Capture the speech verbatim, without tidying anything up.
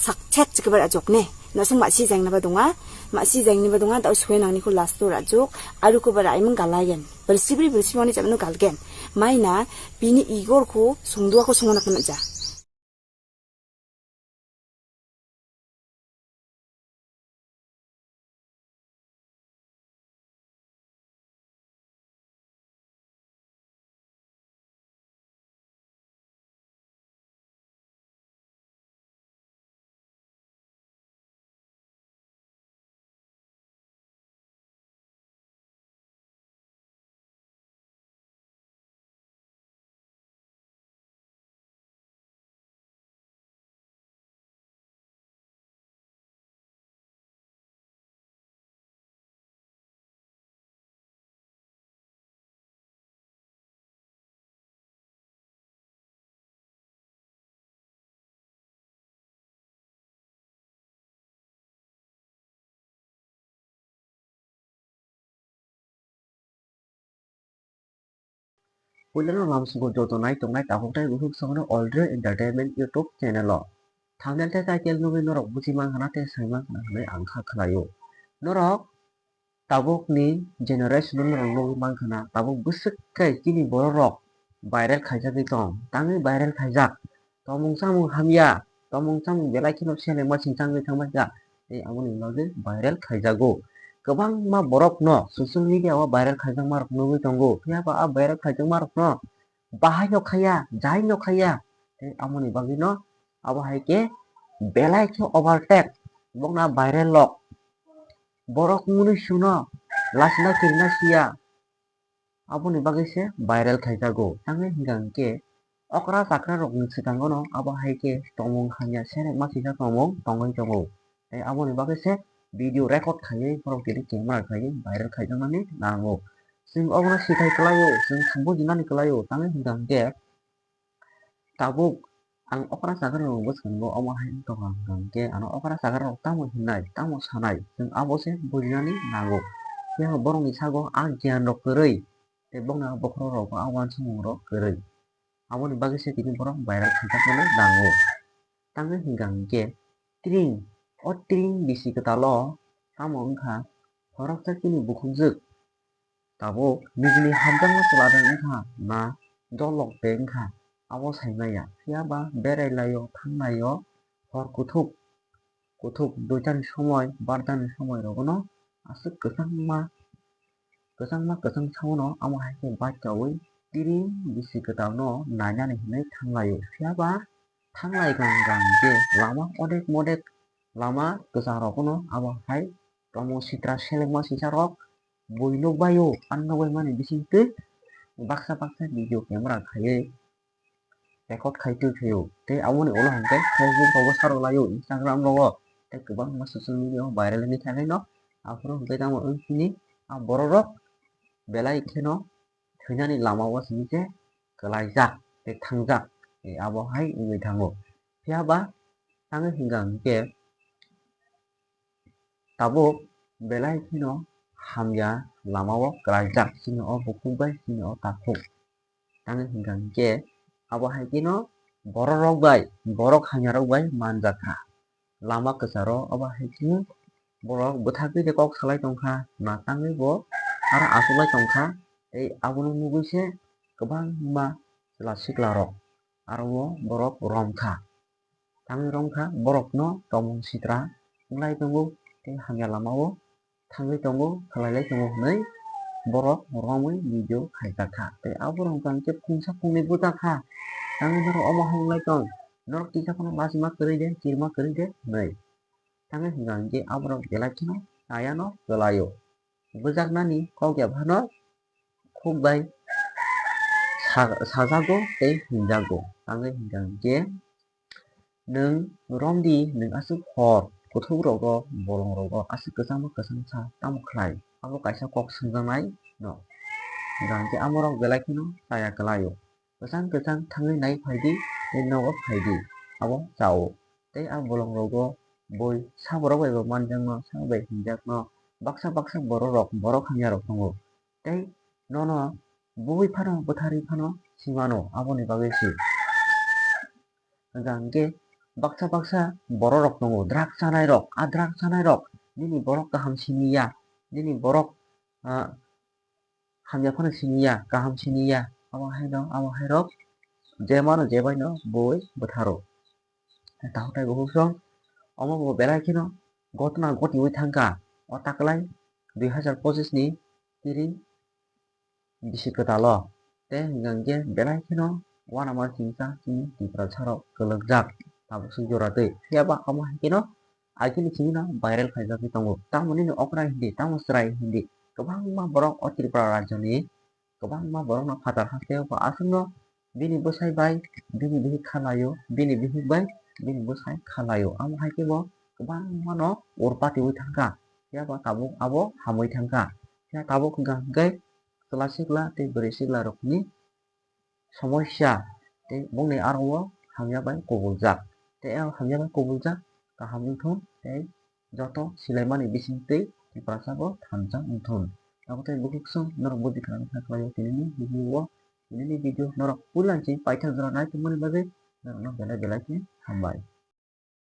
Sak chet chikbar ajok ne. Nosong ma si jeng naba donga. Ma si jeng naba donga, tau sui nang ni ko last to rajok. Aru ko bara imang galagen. Bel sibri bel siboni jabno galgen. Maina bini igor ko sungdua ko sungona kana ja. Puilano lamsogo joto nai tongnai tabuk tei bukhuk songno All Dream Entertainment YouTube channel o. Thumbnail tei title nugwi norok buji mankha na tei sai mankha na hinwi ang kha khlaio. Norok tabukni generation o norok nugwi mankha na tabuk bwswk khe chini borok rok viral khaijagwi tong, tangwi viral khaijak. Tomung chamung hamya, tomung chamung belai kheno selengma singchangwi thangbaikha, tei aboni bagwi viral khaijago. Kwbangma borokno social media o viral khaijakma rok nugwi tongo, phiya ba a viral khaijakma rokno bahai no khaiya, jai no khaiya, tei aboni bagwino abo hai khe belai khe overtake, bokna viral lok, borok mwnwi suno lachina kirina siya. Aboni bagwi se viral khaijago. Tangwi hwnkha hwnkhe okra chakra rokni swkango no abo hai khe tongmung hamya selengma sijak tongmung tongwi tongo. Tei aboni bagwi se video record khaiwi borok tini camera khaiwi viral khaijaknani nango. Chwng obono sikhai kwlaio, chwng bujinani kwlaio, tangwi hwnkha hwnkhe tabuk ang okra chakra rok bwskango omo hai wngtongkha hwnkha hwnkhe ano okra chakra rok tamo hinai, tamo sanai, chwng abo se bujinani nango. Phiya borokni sago a giyan rok kwrwi tei bokni a bokhorok rok a uansukmung rok kwrwi. Aboni bagwi se tini borok viral khaijakmani nango. Tangwi hwnkha hwnkhe tring, o tring bisi kwtalo tamo wngkha khoroksa chini bukhukjwk. Tabuk nijini hamjakma chwla de wngkha na dolok de wngkha, abo sai maya. Phiya ba berai laio, thang laio, hor kuthuk, kuthuk duitani somoi, bartani somoi rogono aswk kwchangma, kwchangma kwchang saono amo hai khe bachaui tring bisi kwtalno nainani hinwi thang laio. Phiya ba thang lai kha hwnkha hwnkhe lama odek modek lama kwchang rogono abo hai tongmung sitra selengma sisarok bui nukbaio, ang nukbaimani bisingtwi baksa baksa video camera khaiwi record khai twi phaio. Tei aboni ulo hwnkhe Facebook rogo sarok laio, Instagram rogo, tei kwbangma social media o viral wngwi thangwi no. Aphuru hwnkhe tamo wng sini a borok rok belai kheno thwinani lama o simi se kwlaijak tei thangjak, tei abo hai wngwi thango. Phiya ba tangwi hwnkha hwnkhe tabuk belai kheno hamya lama o kwlaijak chini o bukhuk bai chini o takhuk. Tangwi hwnkha hwnkhe abo hai kheno borok rok bai, borok hamya rok bai manjak kha. Lama kwcharo abo hai kheno borok bwthagwi de kok salai tongkha, ma tangwi bo aro achuklai tongkha, tei abono nugwi se kwbangma chwla sikla rok aro o borok romkha. Tangwi romkha borokno tongmung sitra wnglai tongo tei hamya lama o thangwi tongo, khwlailai tongo hwnwi borok romwi video khaijakha. Tei abo borok hwnkha hwnkhe phungsa phungnwi bwjakha, tangwi norok omo hai wnglai tong, norok kisa phano lachima kwrwi de, kirima kwrwi de hwnwi. Tangwi hwnkha hwnkhe aborok belai kheno chayano kwlaio. Bwjaknani kok ya phano khuk bai sa-, sajago tei hinjago. Tangwi hwnkha hwnkhe nwng romdi, nwng aswk hor kuthuk rogo, bolong rogo aswk kwchangma kwchangsa tamo khlai? Abo kaisa kok swngjaknai no. Hwnkha hwnkhe amorok belai kheno chaya kwlaio. Kwchang kwchang thangwi nai phaidi tei nogo phaidi, abo chao. Tei a bolong rogo bui saborok bai bo manjakno, sabo bai hinjakno, baksa baksa borok rok, borok hamya rok tongo. Tei nono bui phano bwtharwi phano simano, aboni bagwi se. Hwnkha hwnkhe baksa baksa borok rok tongo, drug chanai rok, a drug chanai rok nini borok kaham siniya, nini borok, ah, hamya phano siniya, kaham siniya, amo haino, amo hairok je mano je baino bui bwtharo. Takhuk tai bukhuk song, omo bo belai kheno gotna gotiwi thangkha. O taklai dui hazar pochis ni tiri bisi kwtalo. Tei hwnkha hwnkhe belai kheno uanama singcha chini Tiprasa rok kwlwkjak. Tabuk swk jora twi. Phiya ba omo hai kheno agini simi no viral khaijakgwi tongo. Tamo nini okra hindi, tamo chwrai hindi. Kwbangma borok o Tripura rajyo ni kwbangma borokno phatar hasteo bo aswkno bini bwsai bai bini bihik kha laio, bini bihik bai bini bwsai kha laio. Amo hai khe bo kwbangmano ur patiwi thangkha. Phiya ba tabuk abo hamwi thangkha. Phiya tabuk hwnkha hwnkhe chwla sikla tei bwrwi sikla rokni somosya tei bongni aro o hamya bai kubuljak. Tei o hamya bai kubuljak kaham wngthun tei joto silaimani bisingtwi Tiprasa bo thansa wngthun. Abo tei bukhuk song norok buji khlaina kha khlaio tinini video o, tinini video norok puila se paithak jora naitongmani bagwi norokno belai belai khe hambai.